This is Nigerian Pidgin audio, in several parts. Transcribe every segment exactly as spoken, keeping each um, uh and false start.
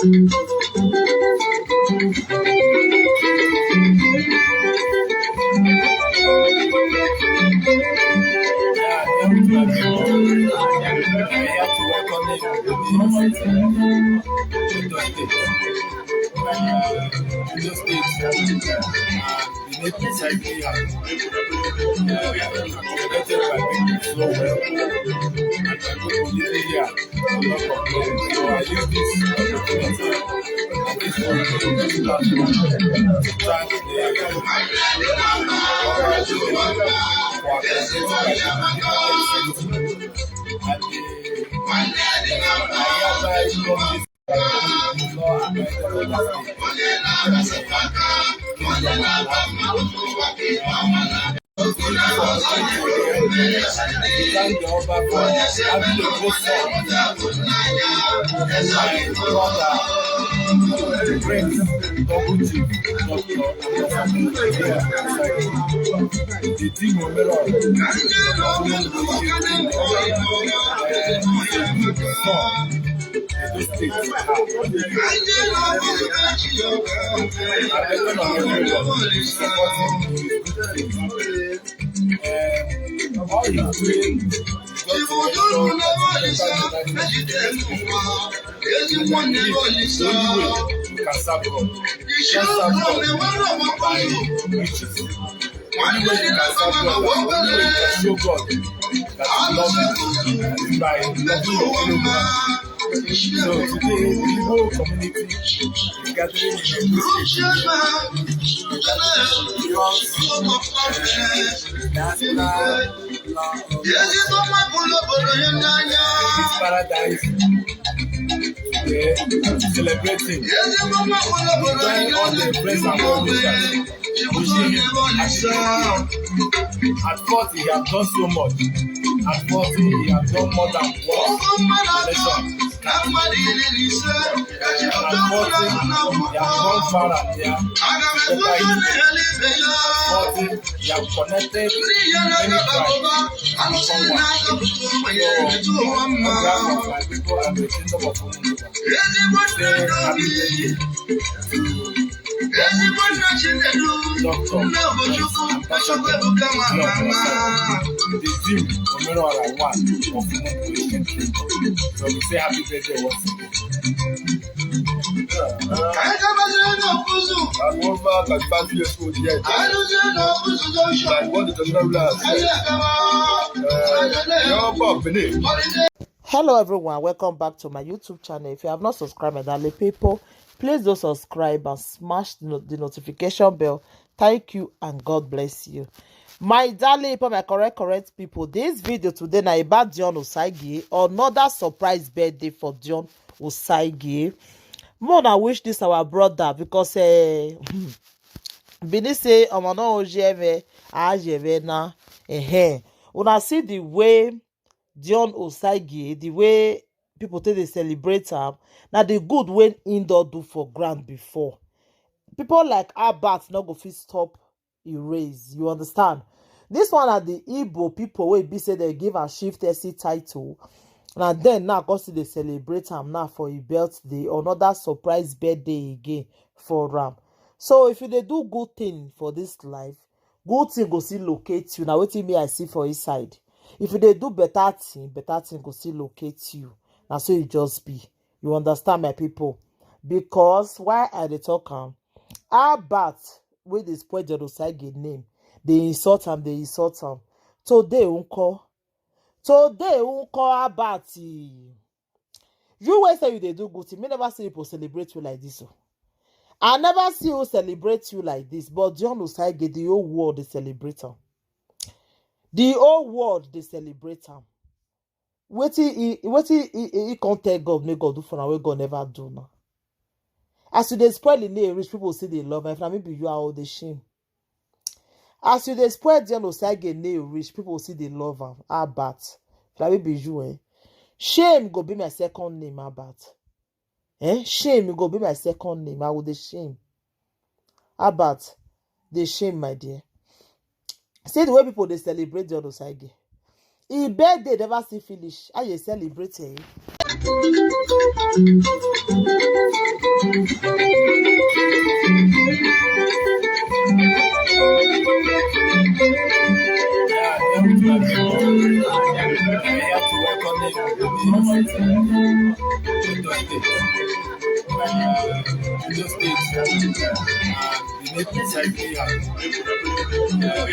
Benin precisely has connected my people so well. And my people living here will not complain. So I use this opportunity and this platform to thank the for and the I hereby love this Thank the Oba for having a good son. My brother, the great Double Chief, Doctor Ambassador, the Team Omero, son. Only way you can serve God by riches. Only way you can serve God, only way you can show God that you love Him is by loving your fellow man. So today, the whole community is gathering in a place because, uh, that's why, uh, it's paradise. Today, I'm celebrating. Join all the friends and well wishers. Wishing him happy birthday. At forty, he has done so much. At forty, he has done more than one election. At forty, he has gone far and near. At forty, he has connected many tribes and become one. So, on behalf of my people and the kingdom of Omunuba, say happy birthday to Doctor Ambassador John Osayi, the Jim Omerora one of Omunuba Christian Kingdom. So we say happy birthday once again. I'm over thirty-five years old yet. Like what the general has said. Uh, your Bob Benin. Hello everyone, welcome back to my YouTube channel. If you have not subscribed, my darling people, please do subscribe and smash the, no- the notification bell. Thank you and God bless you. My darling people, my correct, correct people, this video today na about Dion Osagie, another surprise birthday for Dion Osagie. More than wish this our brother because eh, Benin say omo no ojeve ajeve na eh. Una see the way Dion Osagie, the way people take dey celebrate am, na the good wey im don do for ground before. People like Albert no go fit stop e raise. You understand? This one na the Igbo people wey be say they give am chieftaincy title. Na then now come still dey celebrate am now for e birthday, another surprise birthday again for am. So if you dey do good thing for this life, good thing go still locate you. Na wetin me I see for inside. If you dey do better thing, better thing go still locate you. Na so e just be. You understand, my people? Because why I dey talk am? Albert wey dey spoil John Osagie name, dey insult am, dey insult am. Today nko? Today nko, Albert? You wey say you dey do good thing, me never see people celebrate you like this. Oh. I never see who celebrate you like this, but John Osagie, the whole world dey celebrate am. The whole world dey celebrate am. Wetin he wetin he he he come tell God make God do for am wey God never do now. As you dey spoil the name reach, people still dey love am. If na me be you, I go dey shame. As you dey spoil John Osagie name reach, people still dey love am. Albert, if na me be you, eh? Shame go be my second name, Albert. Eh? Shame go be my second name. I go dey shame. Albert, dey shame, my dear. See the way people dey celebrate John Osagie. His birthday never still finish. How you celebrate, eh? Yeah, yeah, my people. I have to welcome you to the Edo State. Uh, Edo State. Uh, the name is Saiki and, uh,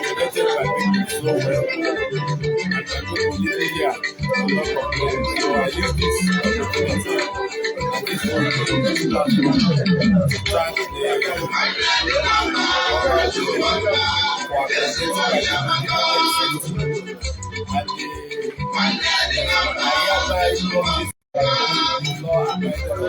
connected by people so well. And my people living here. So I use this opportunity and this platform to thank the, uh, for accommodating my people and the, I hereby love this law and my people.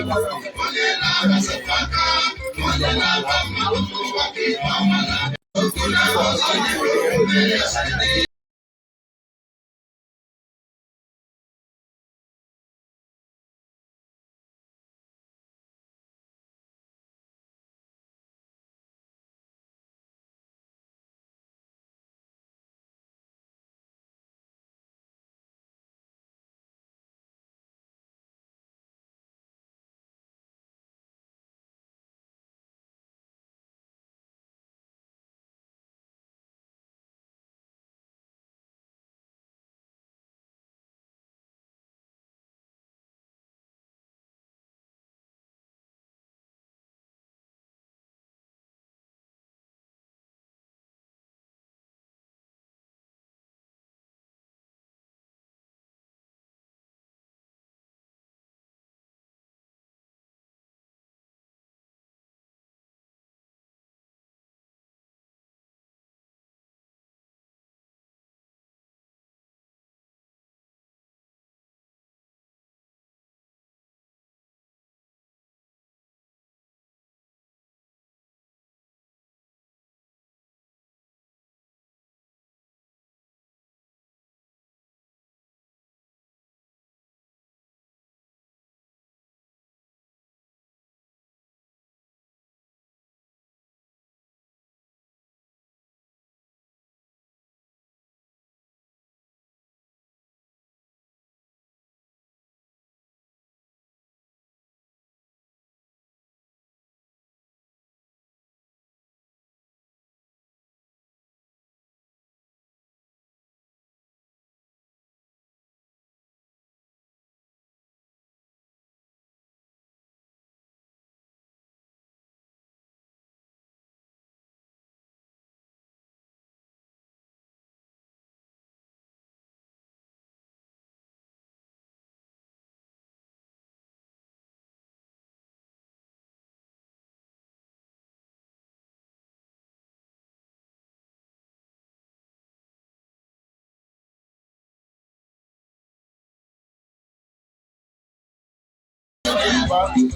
Everybody.